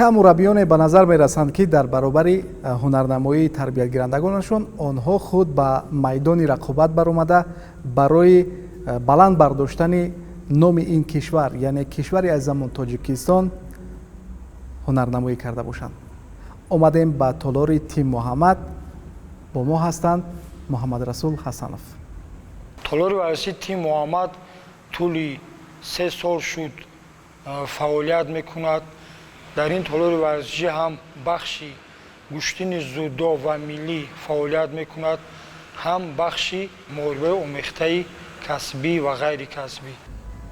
Кам мураббиёне ба назар мерасанд, ки дар баробари ҳунарнамоии тарбиятгирандагонашон онҳо худ ба майдони рақобат баромада, барои баланд бардоштани номи ин кишвар, яъне кишвари азизамон Тоҷикистон, ҳунарнамоӣ карда бошанд. Омадем ба толори Тим Муҳаммад. Бо мо ҳастанд Муҳаммадрасул Ҳасанов. Толори варзиши Тим Муҳаммад тӯли 3 сол шуд фаъолият мекунад. Дар ин толори варзишӣ ҳам бахши гӯштини дзюдо ва миллӣ фаъолият мекунад, ҳам бахши муҳорибаи омехтаи касбӣ ва ғайрикасбӣ.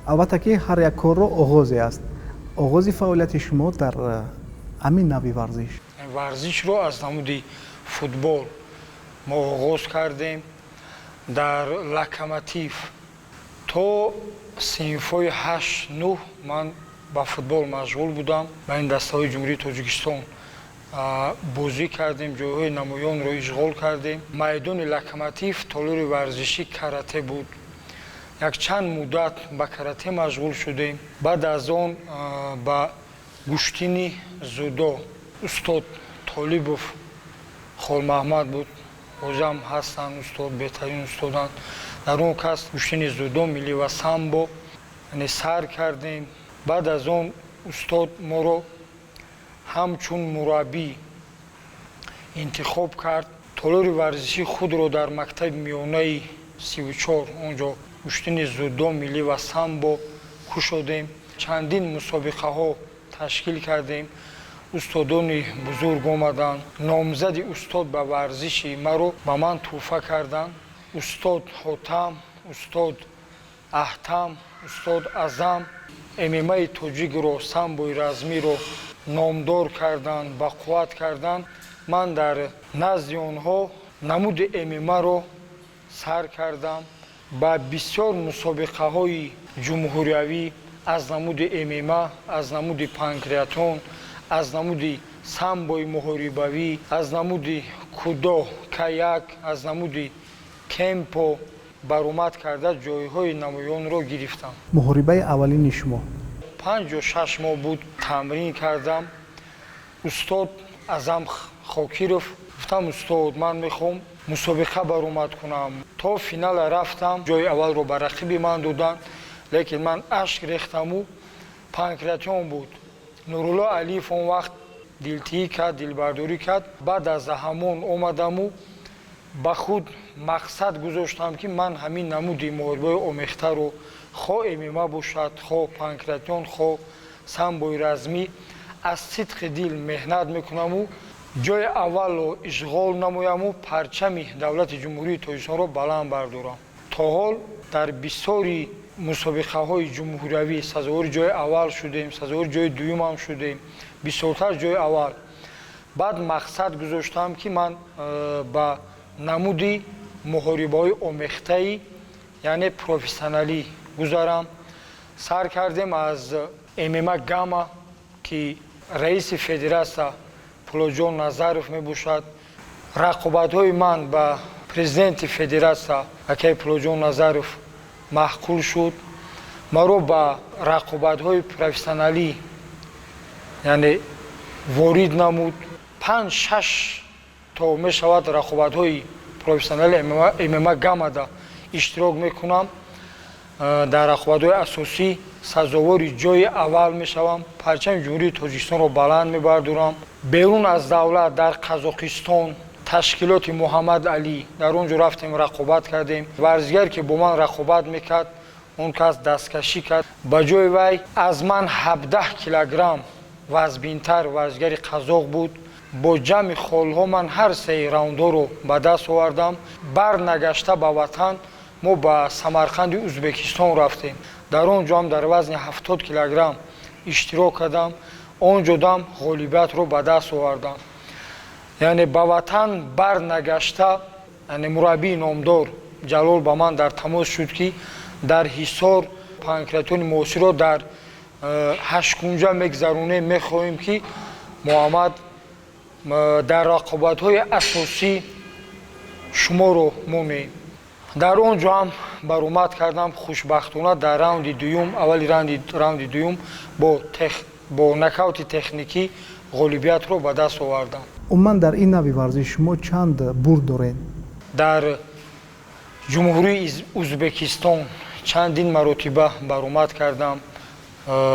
Албатта ки ҳар як корро оғозе аст. Оғози фаъолияти шумо дар ҳамин навъи варзиш? Варзишро аз намуди футбол мо оғоз кардем дар Локомотив. То синфҳои ҳашт, нӯҳ ман ба футбол машғул будам. Ба ин дастаҳои Ҷумҳурии Тоҷикистон бозӣ кардем, ҷойҳои намоёнро ишғол кардем. Майдони Локомотив толори варзишӣ карате буд. Якчанд муддат ба карате машғул шудем. Баъд аз он ба гӯштини дзюдо. Устод Толибов Холмаҳмад буд, ҳозирам ҳастанд устод, беҳтарин устоданд. Дар он кас гӯштини дзюдо, миллӣ ва самбо яъне сар кардем. Баъд аз он устод моро ҳамчун мураббӣ интихоб кард. Толори варзишии худро дар мактаби миёнаи 34, он ҷо гӯштини дзюдо, миллӣ ва самбо кушодем. Чандин мусобиқаҳо ташкил кардем, устодони бузург омаданд. Номзади устод ба варзиши маро ба ман тӯҳфа карданд: устод Ҳотам, устод Аҳтам, устод Азам. ММАи тоҷикро, самбои размиро номдор карданд, бақувват карданд. Ман дар назди онҳо намуди ММАро сар кардам. Ба бисёр мусобиқаҳои ҷумҳуриявӣ аз намуди ММА, аз намуди панкратион, аз намуди самбои муҳорибавӣ, аз намуди кудо каяк, аз намуди кемпо баромад карда, ҷойҳои намоёнро гирифтам. Муҳорибаи аввалини шумо? 5 ё 6 моҳ буд тамрин кардам. Устод Азам Хокиров гуфтам: «Устод, ман мехоҳам мусобиқа баромад кунам». То финала рафтам, ҷои аввалро ба рақиби ман доданд, лекин ман ашк рехтаму. Панкратион буд. Нурулло Алиев он вақт дилтиҳӣ кард, дилбардорӣ кард. Баъд аз ҳамон омадаму ба худ мақсад гузоштам, ки ман ҳамин намуди муҳорибаи омехтаро, хо ММА бошад, хо панкратион, хо самбои размӣ, аз сидқи дил меҳнат мекунаму ҷои аввалро ишғол намояму парчами давлати Ҷумҳурии Тоҷикистонро баланд бардорам. То ҳол дар бисёри мусобиқаҳои ҷумҳуриявӣ сазовори ҷои аввал шудем, сазовори ҷои дуюмам шудем, бисёртар ҷои аввал. Баъд мақсад гузоштам, ки ман ба намуди муҳорибаҳои омехтаи, яъне профессионалӣ гузарам. Сар кардем аз ММА Гама, ки раиси федератсия Пулоҷон Назаров мебошад. Рақобатҳои ман ба президенти федератсия акаи Пулоҷон Назаров маъқул шуд. Маро ба рақобатҳои профессионалӣ, яъне, ворид намуд. Панҷ, шаш то мешавад рақобатҳои профессионали ММА Гамада иштирок мекунам. Дар рақобатҳои асосӣ сазовори ҷои аввал мешавам, парчами Ҷумҳурии Тоҷикистонро баланд мебардорам. Берун аз давлат, дар Қазоқистон, ташкилоти Муҳаммад Алӣ, дар он ҷо рафтем, рақобат кардем. Варзигар, ки бо ман рақобат мекард, он кас дасткашӣ кард. Ба ҷои вай аз ман 17 килограмм вазбинтар варзигари қазоқ буд. Бо ҷамъи холҳо ман ҳар сеи раундҳоро ба даст овардам. Барнагашта ба ватан, мо ба Самарқанди Ӯзбекистон рафтем. Дар он ҷо ҳам дар вазни 70 килограмм иштирок кардам. Он ҷодам ғолибиятро ба даст овардам. Яъне ба ватан барнагашта, яъне мураббии номдор Ҷалол ба ман дар тамос шуд, ки дар Ҳисор панкратиони муосирро дар ҳашткунҷа мегзаронем, мехоҳем, ки Муҳаммад дар рақобатҳои асосӣ шуморо монем. Дар он ҷо ҳам баромад кардам. Хушбахтона, дар раунди дуюм, аввали раунди дуюм бо тех Бо нокаути техникӣ ғолибиятро ба даст овардам. Умуман, дар ин навъи варзиш шумо чанд бурд доред? Дар Ҷумҳурии Узбекистон чандин маротиба баромад кардам.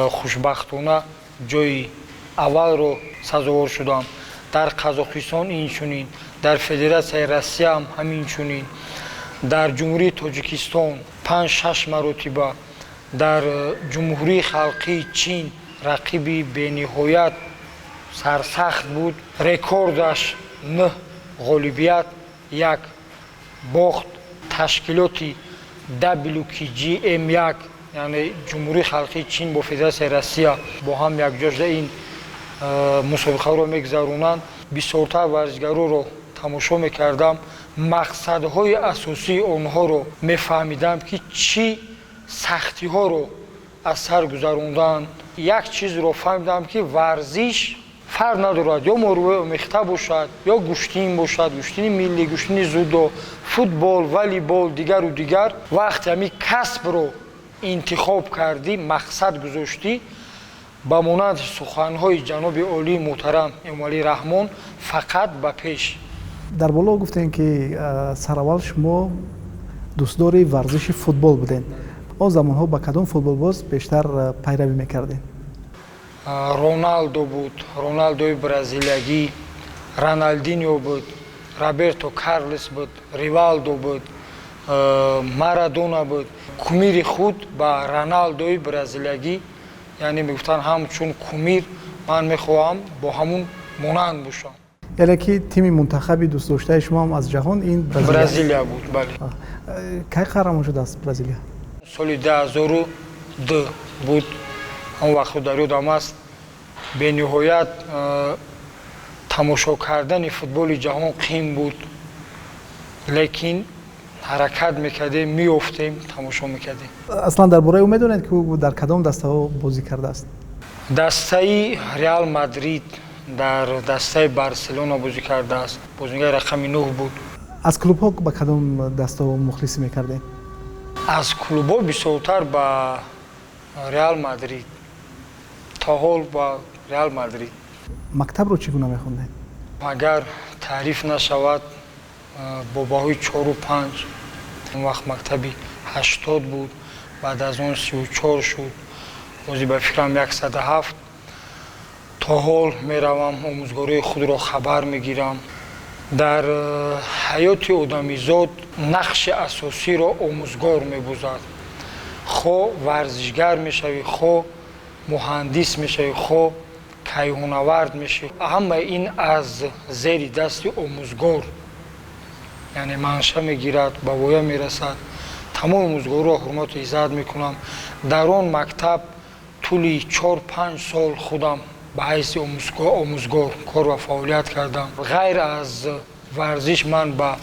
Хушбахтона, ҷои аввалро сазовор шудам. Дар Қазоқистон инчунин, дар Федератсияи Россияам ҳаминчунин, дар Ҷумҳурии Тоҷикистон панҷ, шаш маротиба, дар Ҷумҳурии Халқии Чин рақиби бениҳоят сарсахт буд, рекордаш нӯҳ ғолибият, як бохт. Ташкилоти WKGM1, яъне Ҷумҳурии Халқии Чин бо Федератсияи Россия бо ҳам якҷо шуда ин мусобиқаро мегузаронанд. Бисёртар варзишгароро тамошо мекардам, мақсадҳои асосии онҳоро мефаҳмидам, ки чӣ сахтиҳоро аз сар гузаронданд. Як чизро фаҳмидам, ки варзиш фарқ надорад: ё муробиқаи омехта бошад, ё гӯштин бошад, гӯштини миллӣ, гӯштини дзюдо, футбол, волейбол, дигару дигар. Вақте ҳамин касбро интихоб кардӣ, мақсад гузоштӣ, ба монанди суханҳои ҷаноби олии муҳтарам Эмомалӣ Раҳмон, фақат ба пеш. Дар боло гуфтем, ки сараввал шумо дӯстдори варзиши футбол будем. Он замонҳо ба кадом футболбоз бештар пайравӣ мекардем? Роналдо буд, Роналдои бразилиягӣ, Роналдинио буд, Роберто Карлос буд, Ривалдо буд, Марадона буд. Кумири худ ба Роналдои бразилиягӣ, яъне мегуфтанд, ҳамчун кумир ман мехоҳам бо ҳамун монанд бошам. Яъне ки тими мунтахаби дӯстдоштаи шумоам аз ҷаҳон ин Бразилия буд, бале. Кай қаҳрамон шудааст Бразилия? Соли 2002 буд. Он вақтҳо дар ёдам аст, бениҳоят тамошо кардани футболи ҷаҳон қин буд, лекин ҳаракат мекардем, меёфтем, тамошо мекардем. Аслан дар бораи ӯ медонед, ки ӯ дар кадом дастаҳо бозӣ кардааст? Дастаи Реал Мадрид, дар дастаи Барселона бозӣ кардааст, бозингари рақами 9 буд. Аз клубҳо ба кадом дастаҳо мухлисӣ мекардед? Аз клубҳо бисёртар ба Реал Мадрид, то ҳол ба Реал Мадрид. Мактабро чӣ гуна мехондед? Агар таъриф нашавад, бо баҳои 4-у 5. Он вақт мактаби 80 буд, баъд аз он 34 шуд, ҳозир ба фикрам 107. То ҳол меравам, омӯзгорои худро хабар мегирам. Дар ҳаёти одамизод нақши асосиро омӯзгор мебозад. Хо варзишгар мешавӣ, хо муҳандис мешавӣ, хо кайҳонавард мешавӣ, ҳамаи ин аз зери дасти омӯзгор, яъне манша мегирад, ба воя мерасад. Тамоми омӯзгорро ҳурмату иззат мекунам. Дар он мактаб тӯли 4-5 сол худам ба ҳайси омӯзгор кор ва фаъолият кардам. Ғайр аз варзиш ман ба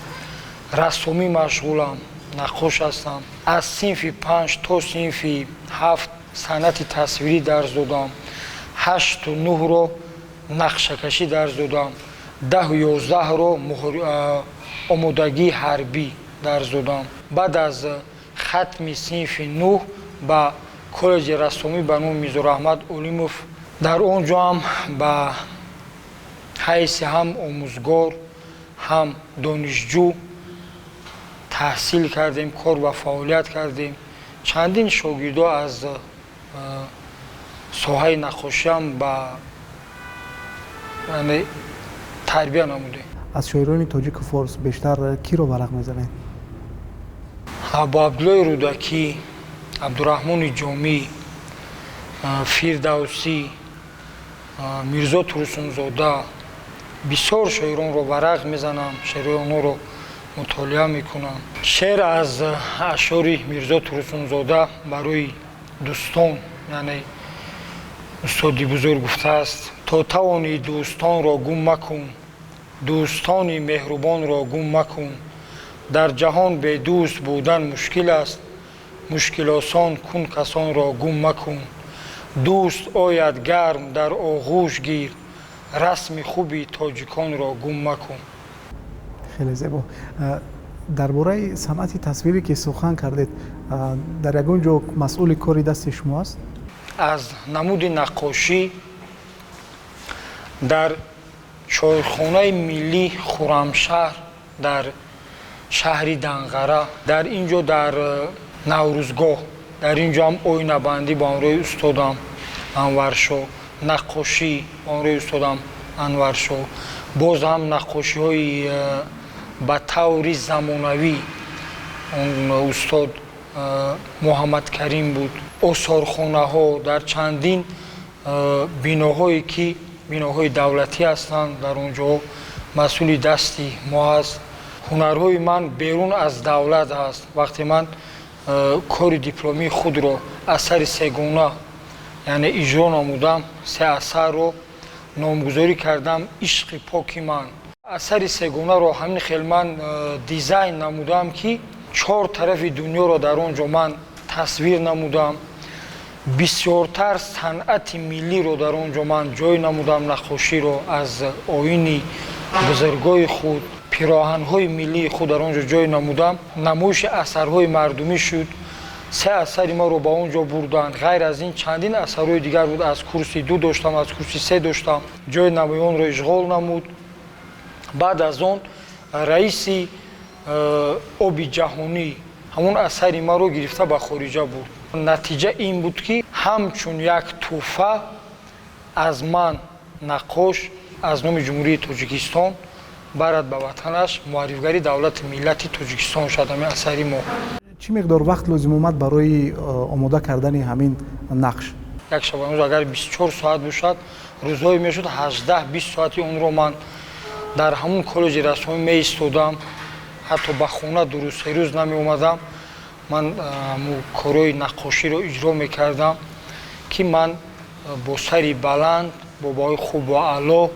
рассомӣ машғулам, наққош ҳастам. Аз синфи 5 то синфи 7 санъати тасвирӣ дарс додам, ҳашту нӯҳро нақшакашӣ дарс додам, 10-у 11-ро омодагии ҳарбӣ дарс додам. Баъд аз хатми синфи 9 ба коллеҷи рассомӣ ба номи Мирзораҳмат Олимов, дар он ҷо ҳам ба ҳайси ҳам омӯзгор, ҳам донишҷӯ таҳсил кардем, кор ва фаъолият кардем. Чандин шогирдо аз соҳаи наққошиам ба тарбия намудем. Аз шоирони тоҷику форс бештар киро варақ мезанед? Абу Абдуллои Рӯдакӣ, Абдураҳмони Ҷомӣ, Фирдавсӣ, Мирзо Турсунзода. Бисёр шоиронро варақ мезанам, шеърҳои онҳоро мутолиа мекунам. Шеър аз ашъори Мирзо Турсунзода барои дӯстон, яъне устоди бузург гуфтааст: «То тавонӣ, дӯстонро гум макун, дӯстони меҳрубонро гум макун. Дар ҷаҳон бедӯст будан мушкил аст, мушкилосон кун касонро гум макун. Дӯст ояд, гарм дар оғӯш гир, расми хуби тоҷиконро гум макун». Хеле зебо. Дар бораи санъати тасвирӣ ки сухан кардед, дар ягон ҷо масъули кори дасти шумо аст? Аз намуди наққошӣ дар чойхонаи миллии Хуррамшаҳр, дар шаҳри Данғара, дар ин ҷо дар Наврӯзгоҳ, дар ин ҷо ҳам оинабандӣ бо ҳамроҳи устодам Анваршо, наққошӣ бо ҳамроҳи устодам Анваршо, боз ҳам наққошиҳои ба таври замонавӣ он устод Муҳаммадкарим буд. Осорхонаҳо дар чандин биноҳое, ки биноҳои давлатӣ ҳастанд, дар он ҷо масъули дасти мо аст. Ҳунарҳои ман берун аз давлат ҳаст. Вақте ман кори дипломии худро, асари сегона, яъне иҷро намудам, се асарро номгузорӣ кардам «Ишқи поки ман». Асари сегонаро ҳамин хел ман дизайн намудам, ки чор тарафи дунёро дар он ҷо ман тасвир намудам. Бисёртар санъати миллиро дар он ҷо ман ҷой намудам, наққоширо аз оини бузургои худ, пироҳанҳои миллии худ дар он ҷо ҷой намудам. Намоиши асарҳои мардумӣ шуд. Се асари маро ба он ҷо бурданд. Ғайр аз ин, чандин асарҳои дигар буд, аз курси ду доштам, аз курси се доштам. Ҷои намоёнро ишғол намуд. Баъд аз он раиси оби ҷаҳонӣ ҳамон асари маро гирифта ба хориҷа бурд. Натиҷа ин буд, ки ҳамчун як тӯҳфа аз ман наққош аз номи Ҷумҳурии Тоҷикистон барад ба ватанаш, муаррифгари давлати миллати Тоҷикистон шуд ҳамин асари мо. Чӣ миқдор вақт лозим омад барои омода кардани ҳамин нақш? Як шабонарӯз агар 24 соат бошад, рӯзҳое мешуд, 18-20 соати онро ман дар ҳамун коллеҷи рассомӣ меистодам. Ҳатто ба хона 2 рӯз, 3 рӯз намеомадам. Ман корҳои наққоширо иҷро мекардам, ки ман бо сари баланд, бо баҳои хубу аъло,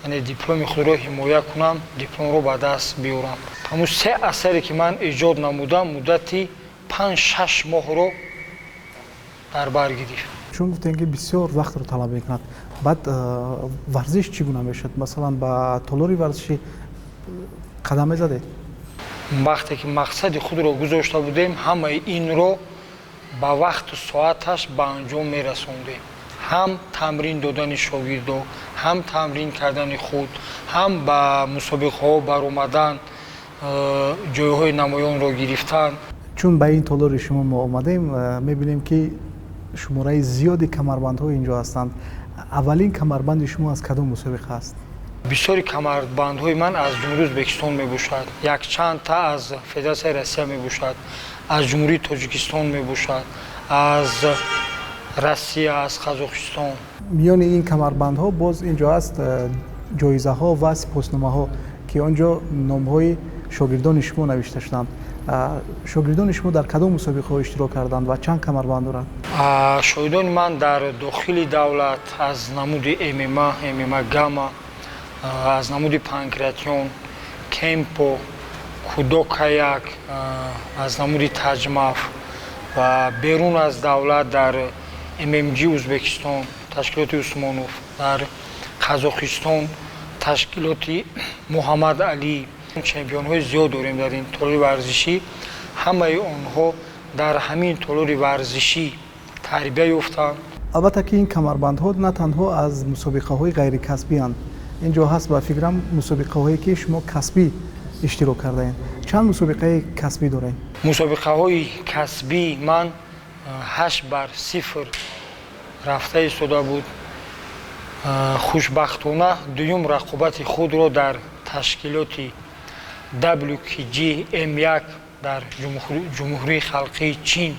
яъне дипломи худро ҳимоя кунам, дипломро ба даст биёрам. Ҳамун се асаре, ки ман эҷод намудам, муддати 5-6 моҳро дар бар гирифт. Чун гуфтем, ки бисёр вақтро талаб мекунад, баъд варзиш чӣ гуна мешуд? Масалан, ба толори варзишӣ қадам мезадед? Вақте ки мақсади худро гузошта будем, ҳамаи инро ба вақту соаташ ба анҷом мерасондем: ҳам тамрин додани шогирдо, ҳам тамрин кардани худ, ҳам ба мусобиқаҳо баромадан, ҷойҳои намоёнро гирифтан. Чун ба ин толори шумо мо омадем, мебинем, ки шумораи зиёди камарбандҳо инҷо ҳастанд. Аввалин камарбанди шумо аз кадом мусобиқа аст? Бисёри камарбандҳои ман аз Ҷумҳурии Ӯзбекистон мебошад, якчандта аз Федератсияи Россия мебошад, аз Ҷумҳурии Тоҷикистон мебошад, аз Россия, аз Қазоқистон. Миёни ин камарбандҳо боз инҷо аст ҷоизаҳо ва сипосномаҳо, ки он ҷо номҳои шогирдони шумо навишта шуданд. Шогирдони шумо дар кадом мусобиқаҳо иштирок карданд ва чанд камарбанд доранд? Шогирдони ман дар дохили давлат аз намуди ММА, ММА Гамма, аз намуди панкратион, кемпо, кудокаяк, аз намуди таҷмаф ва берун аз давлат дар ММГ Ӯзбекистон, ташкилоти Усмонов, дар Қазоқистон ташкилоти Муҳаммад Алӣ. Чемпионҳои зиёд дорем дар ин толори варзишӣ. Ҳамаи онҳо дар ҳамин толори варзишӣ тарбия ёфтанд. Албатта, ки ин камарбандҳо на танҳо аз мусобиқаҳои ғайрикасбианд. Ин ҷо ҳаст, ба фикрам, мусобиқаҳое, ки шумо касбӣ иштирок кардаед. Чанд мусобиқаи касбӣ доред? Мусобиқаҳои касбии ман 8-0 рафта истода буд. Хушбахтона, дуюм рақобати худро дар ташкилоти WKG М1 дар Ҷумҳурии Халқии Чин,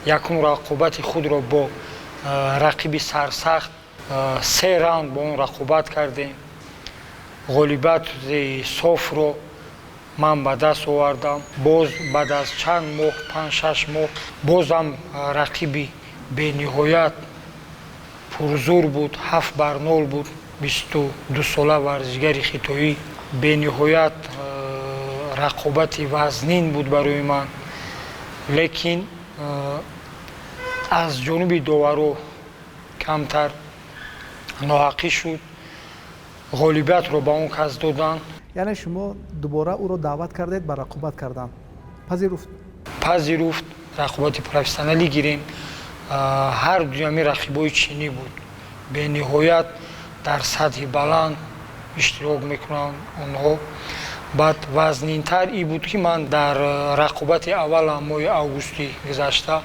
якум рақобати худро бо рақиби сарсахт, се раунд бо он рақобат кардем. Ғолибияти софро ман ба даст овардам. Боз баъд аз чанд моҳ, 5-6 моҳ, бозам рақиби бениҳоят пурзур буд, 7-0 буд, 22сола варзишгари хитоӣ. Бениҳоят рақобати вазнин буд барои ман, лекин аз ҷониби доваро камтар ноҳақӣ шуд, ғолибиятро ба он кас доданд. Яъне шумо дубора ӯро даъват кардед ба рақобат кардан, пазируфт? Пазируфт, рақобати профессионалӣ гирем. Ҳар дуями рақибои чинӣ буд, бениҳоят дар сатҳи баланд иштирок мекунанд онҳо. Баъд вазнинтар и буд, ки ман дар рақобати аввалам моҳи августи гузашта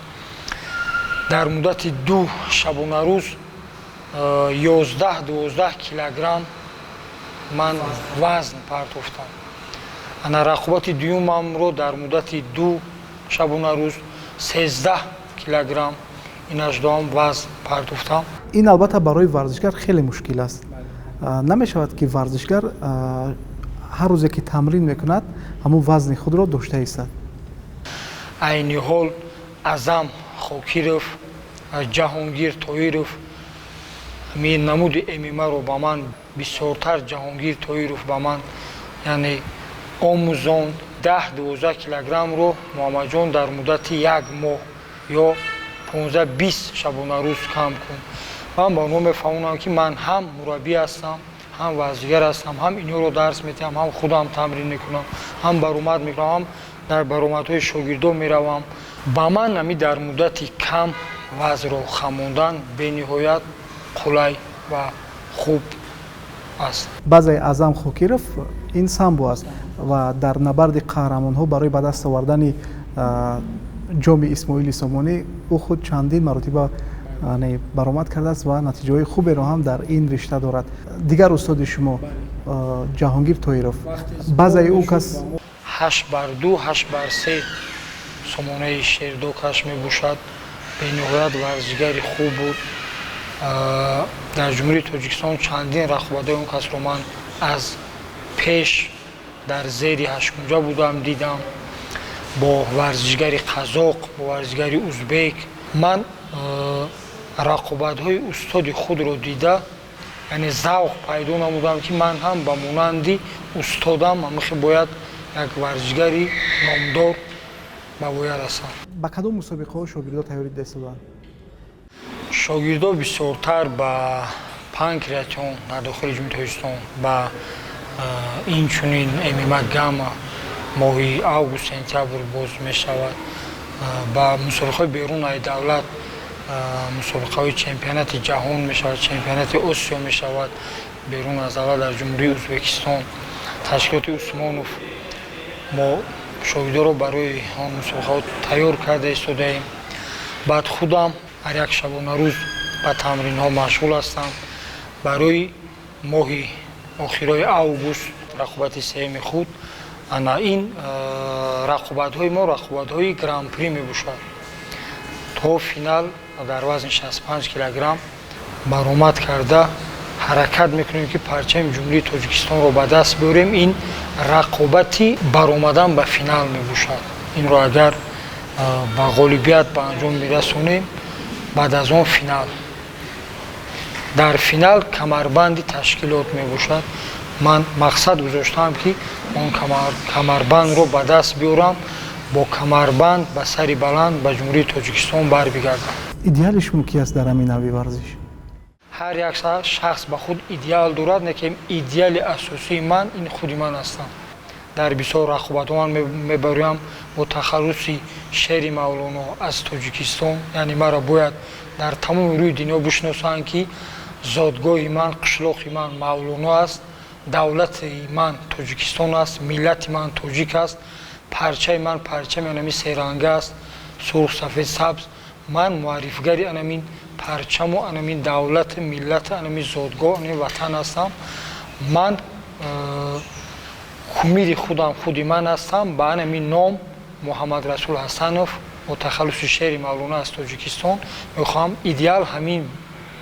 дар муддати 2 шабонарӯз 11-12 килограмм ман вазн партофтам. Ана рақобати дуюмамро дар муддати 2 шабонарӯз 13 килограмм инашдоам вазн партофтам. Ин албатта барои варзишгар хеле мушкил аст. Намешавад, ки варзишгар ҳар рӯзе ки тамрин мекунад, ҳамун вазни худро дошта истад. Айни ҳол Азам Хокиров, Ҷаҳонгир Тоиров намуди ММА-ро ба ман, бисёртар Ҷаҳонгир Тоиров ба ман, яъне, омӯзонд. 10-12 килограммро, Муҳаммадҷон, дар муддати як моҳ ё 15-20 шабонарӯз кам кун. Ман ба онҳо мефаҳмонам, ки ман ҳам мураббӣ ҳастам, ҳам варзишгар ҳастам, ҳам инҳоро дарс медиҳам, ҳам худам тамрин мекунам, ҳам баромад мекунам, ҳам дар баромадҳои шогирдон меравам. Ба ман ами дар муддати кам вазнро хамондан бениҳоят қулай ва хуб аст. Баъзеи Аъзам Хокиров ин самбо аст ва дар набарди қаҳрамонҳо барои ба даст овардани ҷоми Исмоили Сомонӣ ӯ худ чандин маротиба баромад кардааст ва натиҷаҳои хуберо ҳам дар ин ришта дорад. Дигар устоди шумо, Ҷаҳонгир Тоиров, баъзеи ӯ кас 8 бар 2, 8 бар 3 сомонаи шердокаш мебошад. Бениҳоят варзишгари хуб буд. Дар Ҷумҳурии Тоҷикистон чандин рақобатҳои он касро ман аз пеш дар зери ҳашткунҷа будам, дидам, бо варзишгари қазоқ, бо варзишгари узбек. Ман рақобатҳои устоди худро дида, яъне, завқ пайдо намудам, ки ман ҳам ба монанди устодам ҳамихе бояд як варзишгари номдор ба воя расам. Ба кадом мусобиқаҳо шогирдо тайёрӣ дида истоданд? Шогирдо бисёртар ба панкратион дар дохили Ҷумҳурии Тоҷикистон, ба инчунин ММА Гамма моҳи август, сентябр боз мешавад, ба мусобиқаҳои берунаи давлат, мусобиқаҳои чемпионати ҷаҳон мешавад, чемпионати Осиё мешавад берун аз давлат, дар Ҷумҳурии Ӯзбекистон, ташкилоти Усмонов. Мо шогирдоро барои он мусобиқаҳо тайёр карда истодаем. Баъд худам ҳар як шабонарӯз ба тамринҳо машғул ҳастам. Барои моҳи охирои август рақобати сеюми худ. Ана ин рақобатҳои мо рақобатҳои гран-при мебошад. То финал дар вазни 65 килограмм баромад карда, ҳаракат мекунем, ки парчами Ҷумҳурии Тоҷикистонро ба даст биёрем. Ин рақобати баромадан ба финал мебошад. Инро агар ба ғолибият ба анҷом бирасонем, баъд аз он финал, дар финал камарбанди ташкилот мебошад. Ман мақсад гузоштаам, ки он камарбандро ба даст биёрам, бо камарбанд ба сари баланд ба Ҷумҳурии Тоҷикистон барбигардам. Идеали шумо ки аст дар ҳамин нави варзиш? Ҳар як шахс ба худ идеал дорад, лекин идеали асосии ман ин худи ман ҳастам. Дар бисёр рақобатҳо ман мебароям бо тахаллуси Шери Мавлоно аз Тоҷикистон, яъне маро бояд дар тамоми рӯи дунё бишносанд, ки зодгоҳи ман, қишлоқи ман Мавлоно аст, давлати ман Тоҷикистон аст, миллати ман тоҷик аст, парчаи ман парчами анами серанга аст: сурх, сафед, сабз. Ман муаррифгари анамин парчаму анамин давлати, миллати, анамин зодгоҳ, анамин ватан ҳастам. Ман кумири худам худи ман ҳастам. Ба анамин ном, Муҳаммадрасул Ҳасанов бо тахаллуси Шери Мавлона аз Тоҷикистон, мехоҳам идеал ҳамин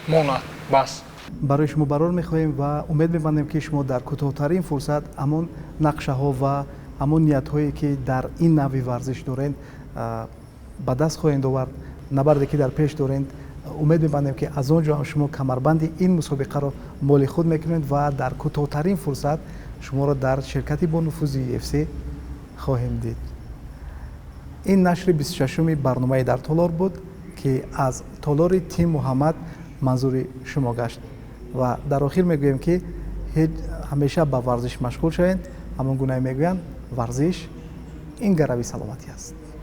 монад, бас. Барои шумо барор мехоҳем ва умед мебандем, ки шумо дар кӯтоҳтарин фурсат ҳамон нақшаҳо ва ҳамон ниятҳое, ки дар ин нави варзиш доред, ба даст хоҳед овард. Набарде ки дар пеш доред, умед мебандем, ки аз он ҷо ҳам шумо камарбанди ин мусобиқаро моли худ мекунед ва дар кӯтоҳтарин фурсат шуморо дар ширкати бонуфузи UFC хоҳем дид. Ин нашри 26-уми барномаи «Дар толор» буд, ки аз толори Тим Муҳаммад манзури шумо гашт. Ва дар охир мегӯем, ки ҳамеша ба варзиш машғул шавед. Ҳамон гунае мегӯянд, варзиш ин гарави саломатӣ аст.